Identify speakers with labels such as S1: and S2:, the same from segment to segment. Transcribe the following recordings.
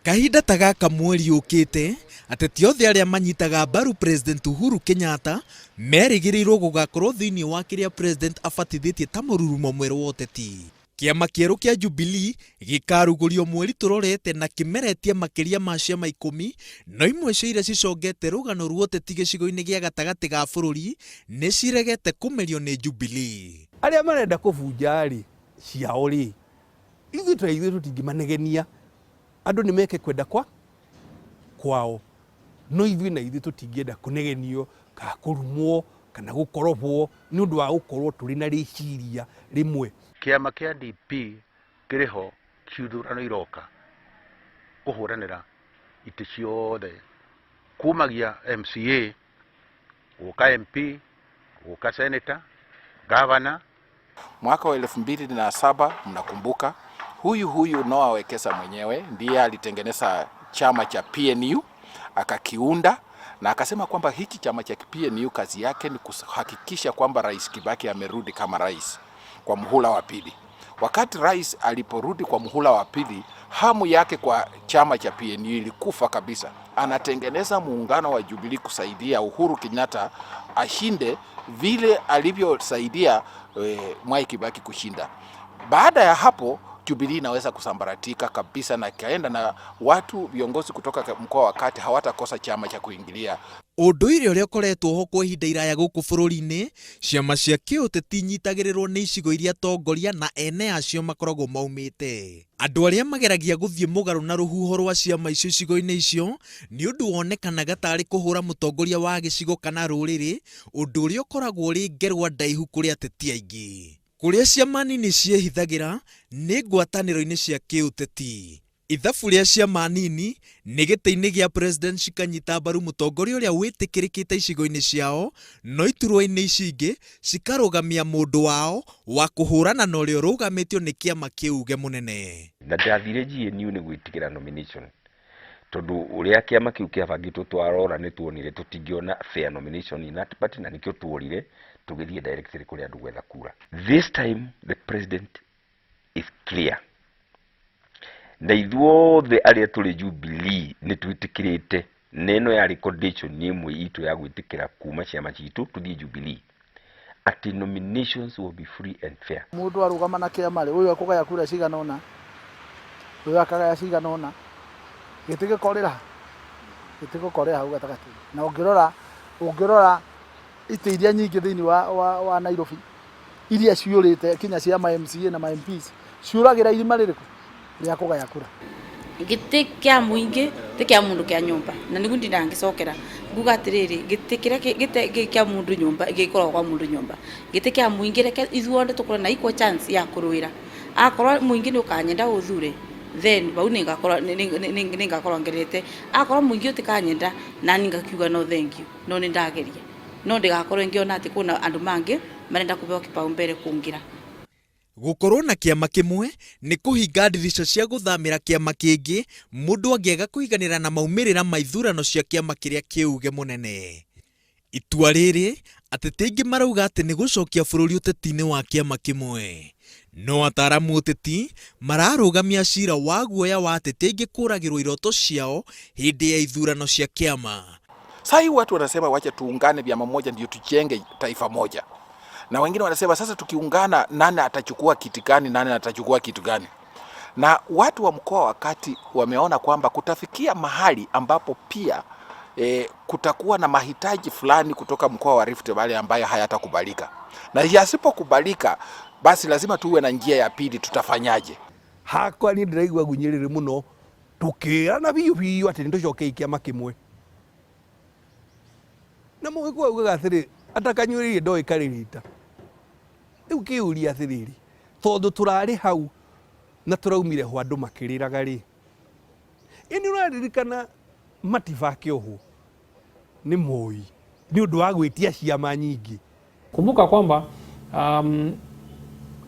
S1: Kahinda ta gaka mweri ũkĩte, ateti othe arĩa manyitaga mbaru President Uhuru Kenyatta merĩgĩrĩirwo gũgakorwo thĩinĩ wa kĩrĩa President abatithĩtie ta mũrurumo mwerũ wa ũteti. Kĩama kĩerũ kĩa Jubilee gĩkarugũrio mweri tũrorete na kĩmeretie makĩria ma ciama ikũmi, no imwe cia iria cicongete rũgano rwa ũteti gĩcigo-inĩ gĩa gatagatĩ ga bũrũri nĩ ciregete kũmerio nĩ Jubilee.
S2: Arĩa marenda kũbunja-rĩ, ciao-rĩ, ithuĩ ta ithuĩ tũtingĩmanegenia. Andũ nĩ meke kwenda kwa kwao, no ithuĩ na ithuĩ tũtingĩenda kũnegenio kana kũrumwo kana gũkorobwo nĩ ũndũ wa gũkorwo tũrĩ na rĩciria rĩmwe.
S3: Kĩama kĩa DP kĩrĩ ho ithurano iroka kũhũranĩra itĩ ciothe kumagia MCA gũka MP gũka senator, governor.
S4: Mwaka wa 2007 mnakumbuka, huyu huyu Noah Wekesa mwenyewe ndiye alitengeneza chama cha PNU akakiunda na akasema kwamba hiki chama cha PNU kazi yake ni kuhakikisha kwamba Rais Kibaki amerudi kama rais kwa muhula wa pili. Wakati rais aliporudi kwa muhula wa pili, hamu yake kwa chama cha PNU ilikufa kabisa. Anatengeneza muungano wa Jubilee kusaidia Uhuru Kenyatta ashinde vile alivyosaidia Mwai Kibaki kushinda. Baada ya hapo Jubilee inaweza kusambaratika kabisa na ikaenda na watu viongozi kutoka mkoa wa Kati hawatakosa chama cha kuingilia.
S1: Ũndũire ũrĩa ũkoretwo ho kwa ihinda iraya gũkũ bũrũri-inĩ, ciama cia kĩũteti inyitagĩrĩrwo nĩ icigo iria atongoria na ene acio makoragwo maumĩte. Andũ arĩa mageragia gũthiĩ mũgarũ na rũhuho rwa ciama icio icigo-inĩ icio nĩ ũndũ wonekanaga tarĩ kũhũra mũtongoria wa gĩcigo kana rũrĩrĩ, ũndũ ũrĩa ũkoragwo ũrĩ ngerwa ndaihu kũrĩ ateti aingĩ. Kũrĩa ciama nini ciĩhithagĩra nĩ ngwatanĩro-inĩ cia kĩũteti. Ithabu rĩa ciama nini nĩ gĩtĩ-inĩ gĩa president cikanyita mbaru mũtongoria ũrĩa wĩtĩkĩrĩkĩte icigo-inĩ ciao, no iturwa-inĩ ici ingĩ cikarũgamia mũndũ wao wa kũhũrana na ũrĩa ũrũgamĩtio nĩ kĩama kĩuge mũnene.
S5: Na ndathire GNU nĩ gwĩtigĩra nomination tondũ ũrĩa kĩama kĩu kĩabangĩtwo twarora nĩ tuonire tũtingĩona fair nomination in that party, na nĩkĩo tuorire tũgĩthiĩ directly kũrĩ andũ gwetha kura. This time the president is clear na ithuothe arĩa tũrĩ Jubilee nĩ twĩtĩkĩrĩte, na ĩno yarĩ condition ĩmwe itũ ya gwĩtĩkĩra kuma ciama citũ tũthiĩ Jubilee, atĩ nominations will be free and fair.
S6: Mũndũ arũgama na kĩama rĩ, ũyũ ekũgaya kura cigana ũna, ũyũ akagaya cigana ũna, gĩtĩ gĩkorĩra gĩtĩ gĩkorĩra hau gatagatĩ. Na ũngĩrora itĩ iria nyingĩ thĩinĩ wa Nairobi iria ciũrĩte kinya cia ma MCA na ma MPs ciũragĩra irima rĩrĩkũ rĩa kũgaya kura.
S7: Gĩtĩ kĩa mũingĩ ti kĩa mũndũ kĩa nyũmba, na nĩguo ndinangĩcokera nguga atĩrĩrĩ, gĩtĩ kĩrĩa gĩtĩ kĩa mũndũ nyũmba gĩkoragwo kwa mũndũ nyũmba. Gĩtĩ kĩa mũingĩ reke ithuothe tũkorwo na equal chance ya kũrũĩra. Akorwo mũingĩ nĩ ũkanyenda ũthure, then bau nĩngakorwo ngerete. Akorwo mũingĩ ũtikanyenda, nani ngakiuga no thank you, no nĩ ndageria, no ndigakorwo ngĩona atĩ kwĩna andũ mangĩ marenda kũheo kipaumbele kũngĩra.
S1: Gũkorwo na kĩama kĩmwe nĩ kũhinga ndirica cia gũthamĩra kĩama kĩngĩ mũndũ angĩaga kũiganĩra na maumĩrĩra ma ithurano cia kĩama kĩrĩa kĩuge mũnene. Itua rĩrĩ ateti aingĩ marauga atĩ nĩ gũcokia bũrũri ũteti-inĩ wa kĩama kĩmwe. No ataramu ũteti mararũgamia cira wa guoya wa ateti aingĩ kũragĩrwo iroto ciao hĩndĩ ya ithurano cia kĩama.
S4: Sasa hii watu wanasema wacha tuungane vyama moja ndio tujenge taifa moja, na wengine wanasema sasa tukiungana, nani atachukua kiti gani, nani atachukua kitu gani? Na watu wa mkoa wa Kati wameona kwamba kutafikia mahali ambapo pia kutakuwa na mahitaji fulani kutoka mkoa wa Rift Valley ambayo hayatakubalika, na yasipokubalika basi lazima tuwe na njia ya pili. Tutafanyaje?
S2: Hakwa niĩ ndĩraigua ngunyĩrĩrĩ mũno tũkĩrana biũ biũ atĩ nĩ tũcokei kĩama kĩmwe, na mũgĩkũyũ augaga atĩrĩ atakanyuĩrĩire ndoĩ karĩrita. Rĩu kĩũria atĩrĩrĩ, tondũ tũrarĩ hau na tũraumire ho andũ makĩrĩraga rĩ, ĩ nĩ ũraririkana Matiba akĩohwo nĩ Moi nĩ ũndũ wa gwĩtia ciama nyingĩ?
S8: Kumbuka kwamba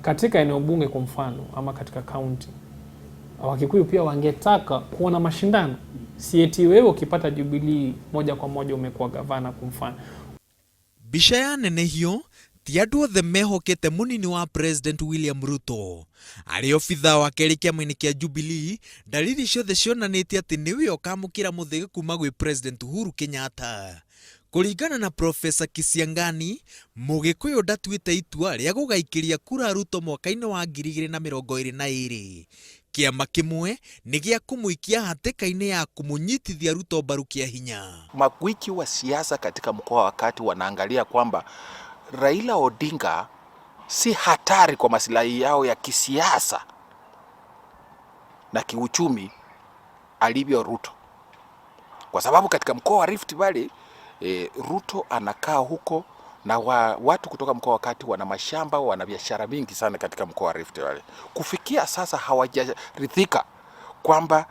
S8: katika eneo bunge kwa mfano ama katika kaunti, Wakikuyu pia wangetaka kuona mashindano. Si eti wewe ukipata Jubilee moja kwa moja umekuwa gavana kwa mfano.
S1: Mbica ya nenehio. Ti andũ othe mehokete mũnini wa President William Ruto. Arĩ obithaa wa kerĩ kĩama-inĩ kĩa Jubilee, ndariri ciothe cionanĩtie atĩ nĩwe ũkamũkĩra mũthĩgi kuma gwĩ President Uhuru Kenyatta. Kũringana na Professor Kisiangani, Mũgĩkũyũ ndatuĩte itua rĩa gũgaikĩria kura Ruto mwaka-inĩ wa 2022. Kĩama kĩmwe nĩ gĩa kũmũikia hatĩka-inĩ ya kũmũnyitithia Ruto mbaru kĩa hinya.
S4: Magwiji wa siasa katika mkoa wa Kati wanaangalia kwamba Raila Odinga si hatari kwa masilahi yao ya kisiasa na kiuchumi alivyo Ruto, kwa sababu katika mkoa wa Rift Valley Ruto anakaa huko na watu kutoka mkoa wa Kati wana mashamba, wana biashara mingi sana katika mkoa wa Rift Valley. Kufikia sasa hawajaridhika kwamba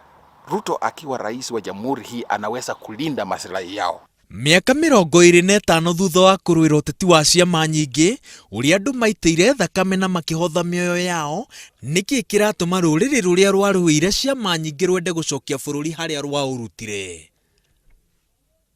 S4: Ruto akiwa rais wa jamhuri hii anaweza kulinda maslahi yao.
S1: Mĩaka 25 thutha wa kũrũĩra ũteti wa ciama nyingĩ ũrĩa andũ maitĩire thakame na makĩhotha mĩoyo yao, nĩkĩ kĩratũma rũrĩrĩ rũrĩa rwarũĩire ciama nyingĩ rwende gũcokia bũrũri harĩa rwaũrutire?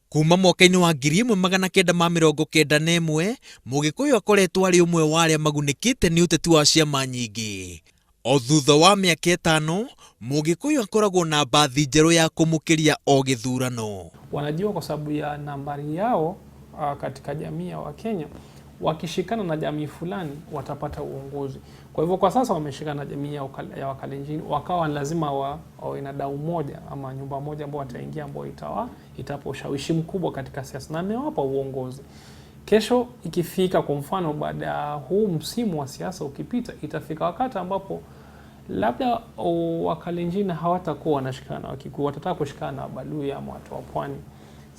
S1: Kuma mwaka-inĩ wa 1991, Mũgĩkũyũ akoretwo arĩ ũmwe wa arĩa magunĩkĩte nĩ ũteti wa ciama nyingĩ. O thutha wa mĩaka 5, Mũgĩkũyũ akoragwo na mbathi njerũ ya kũmũkĩria o gĩthurano.
S8: Wanajua kwa sababu ya nambari yao katika jamii ya Wakenya, wakishikana na jamii fulani watapata uongozi. Kwa hivyo kwa sasa wameshikana na jamii ya Wakalenjin, wakawa lazima wawe na dau moja ama nyumba moja ambao wataingia, ambao itapa ushawishi mkubwa katika siasa na amewapa uongozi. Kesho ikifika, kwa mfano, baada ya huu msimu wa siasa ukipita, itafika wakati ambapo labda Wakalenjin hawatakuwa wanashikana na Wakikuyu, watataka kushikana na Wabaluya ama watu wa pwani.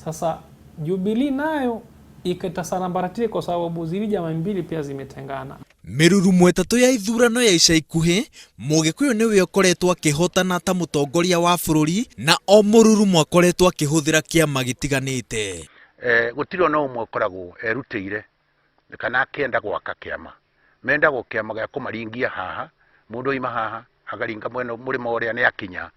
S8: Sasa Jubilee nayo ikatasambaratika kwa sababu zili jamaa mbili pia zimetengana.
S1: Mĩrurumo ĩtatũ ya ithurano ya ica ikuhĩ, Mũgĩkũyũ nĩwe ũkoretwo akĩhotana ta mũtongoria wa bũrũri na o mũrurumo akoretwo akĩhũthĩra kĩama gĩtiganĩte.
S3: Gũtirĩ ona ũmwe ũkoragwo erutĩire kana akĩenda gwaka kĩama. Mendagwo kĩama gĩa kũmaringia haha, mũndũ oima haha akaringa mwena mũrĩmo ũrĩa nĩ akinya.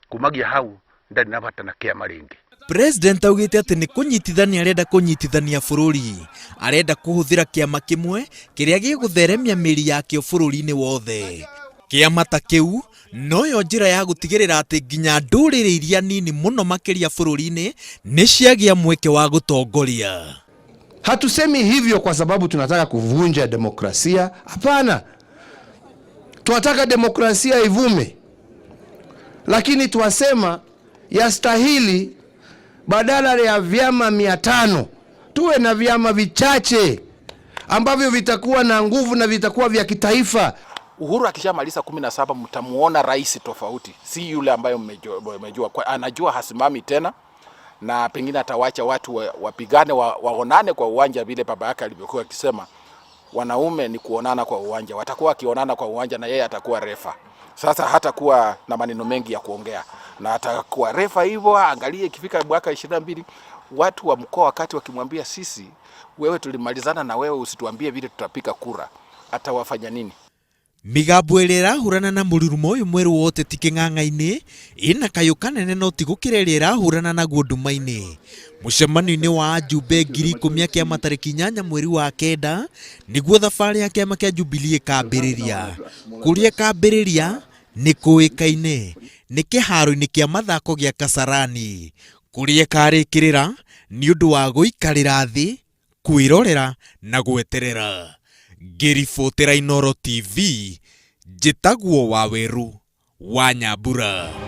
S3: Kumagia hau ndarĩ na bata na kĩama rĩngĩ.
S1: President augĩte atĩ nĩ kũnyitithania arenda kũnyitithania bũrũri. Arenda kũhũthĩra kĩama kĩmwe kĩrĩa gĩgũtheremia mĩri yakĩo bũrũri-inĩ wothe. Kĩama ta kĩu noyo njĩra ya gũtigĩrĩra atĩ nginya ndũrĩrĩ iria nini mũno makĩria bũrũri-inĩ nĩ ciagĩa mweke wa gũtongoria.
S9: Hatusemi hivyo kwa sababu tunataka kuvunja demokrasia. Hapana, tunataka demokrasia ivume, lakini twasema yastahili badala ya vyama 500 tuwe na vyama vichache ambavyo vitakuwa na nguvu na vitakuwa vya kitaifa.
S4: Uhuru akishamaliza 17 mtamuona rais tofauti, si yule ambaye mmejua. Kwa, anajua hasimami tena na pengine atawacha watu wapigane, waonane kwa uwanja vile baba yake alivyokuwa akisema wanaume ni kuonana kwa uwanja. Watakuwa wakionana kwa uwanja na yeye atakuwa refa. Sasa hatakuwa na maneno mengi ya kuongea na atakuwa refa hivyo. Angalie ikifika mwaka 22 watu wa mkoa wakati wakimwambia sisi, wewe tulimalizana na wewe, usituambie vile tutapiga kura, atawafanya nini?
S1: Mĩgambo ĩrĩa ĩrahũrana na mũrurumo ũyũ mwerũ wa ũteti kĩng'ang'a-inĩ ĩna kayũ kanene no ti gũkĩra ĩrĩa ĩrahũrana naguo nduma-inĩ. Mũcemanio-inĩ wa ajumbe 10,000 a kĩama tarĩki 8 mweri wa 9 nĩguo thabarĩ ya kĩama kĩa Jubilee ĩkambĩrĩria. Kũrĩa ĩkambĩrĩria nĩ kũĩkaine, nĩ kĩharo-inĩ kĩa mathako gĩa Kasarani. Kũrĩa ĩkarĩkĩrĩra nĩ ũndũ wa gũikarĩra thĩ, kwĩrorera na gweterera. Ngĩribotera Inooro TV, njĩtagwo Wawerũ wa Nyambura.